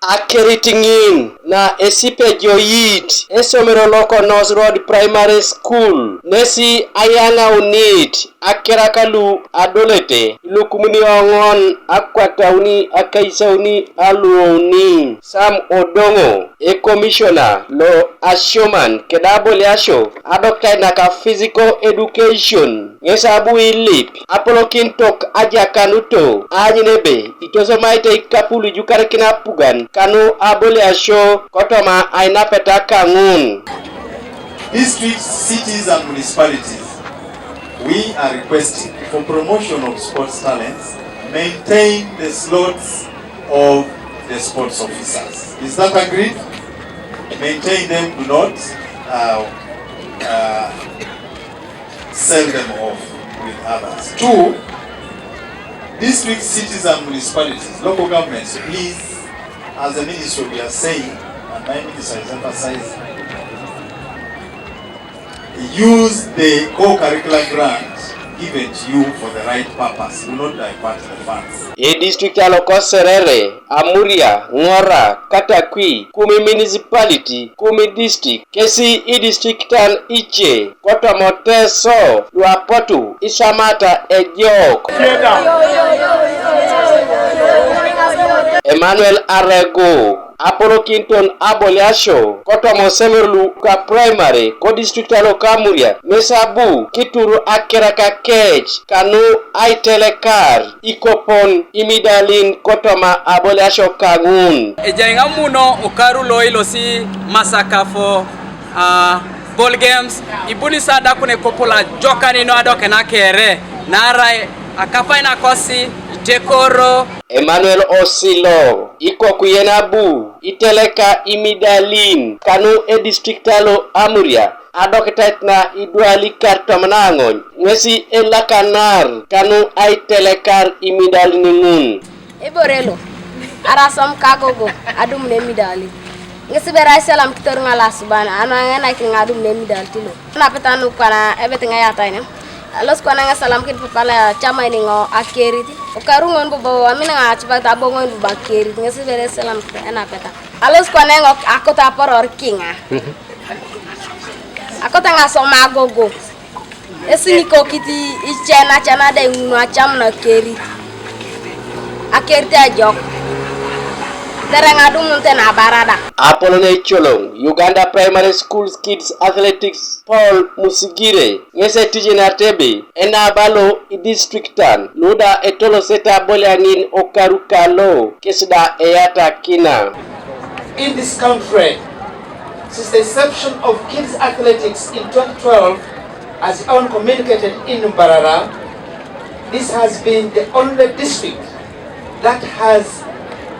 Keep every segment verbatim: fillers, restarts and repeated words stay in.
Akerit ŋin na esipejoyit esomero loko North Road Primary School nesi ayaŋaunit akeraka lu adolete ilukumuni oŋon akwatauni akaisauni aluouni. Sam Odoŋo, ekomisiona lo asioman keda aboliasio adokitai naka physical education, ŋes abu ilip apolokintok ajakanuto aanyun ebe itosomaete ikapulu ijukarikin apugan kanu aboliasio kotoma ainapeta kaŋun. Districts, cities and municipalities, we are requesting for promotion of sports talents, maintain the slots of the sports officers. Is that agreed? Maintain them, do not uh, uh, sell them off with others. Two, districts, cities and municipalities, local governments, please, as the ministry we are saying, and my minister is emphasizing, use the co-curricular grant given to you for the right purpose. Do not divert the funds. Edistrict alo ko Serere, Amuria, Ŋora, Katakwi, Kumi Municipality, Kumi District, kesi idistriktan ice, kotoma Teso, luapotu iswamata ejok. Emmanuel Arego, apolokinton aboliasio kotoma osomero luka primary kodistrict alo Kamuria, ŋes abu kitur akeraka kec kanu aitelekar ikopon imidalin kotoma aboliasio kaŋun. Ejai ŋamuno okaru lo ilosi masakafo a ball games, ibuni sa adakun ekopo lo ajokan ino adokena kere, naarai akapai nakosi itekoro. Emmanuel Osilo, ikoku yen abu iteleka imidalin kanu edistrict alo Amuria, adokitait na idwali kar tomon aŋony, ŋesi elakanar kanu aitelekar imidalin ŋun. Ibore lo, arasom kagogo, adumun emidali. Ŋesi bere aiselam kitor ŋalasuban, anu aŋenakin ŋadumun emidali tilo. Napeta nukwana ebet ŋayatainem. Alos kwana ŋesalam kit papa la chama ini ŋo akerit. Okaru ŋon bobo, amina ŋa acipak tabo ŋon bobo akerit. Ŋesi bere aiselam kit enapeta. Alos kwana ŋo akot aporor kiŋa. Akot ŋasoma agogo. Esinikokit icenacana da iŋunu acam nakerit. Akerit ejok. Tereŋ adumunit nabarada. Apolon ecoloŋ, Uganda Primary Schools Kids Athletics Paul Musigire, ŋes etijenat ebe enaba lo idistriktan luda etolosete aboliaŋin okaru kalo kes da eyatakina. In this country, since the inception of kids athletics in twenty twelve, as Owen communicated in Mbarara, this has been the only district that has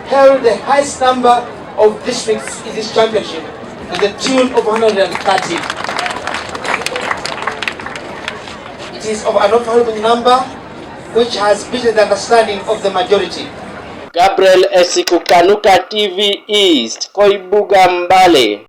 held the highest number of districts in this championship to the tune of one hundred thirty. It is of an overwhelming number which has beaten the understanding of the majority. Gabriel Esiku kanuka T V East, Koibuga Mbale.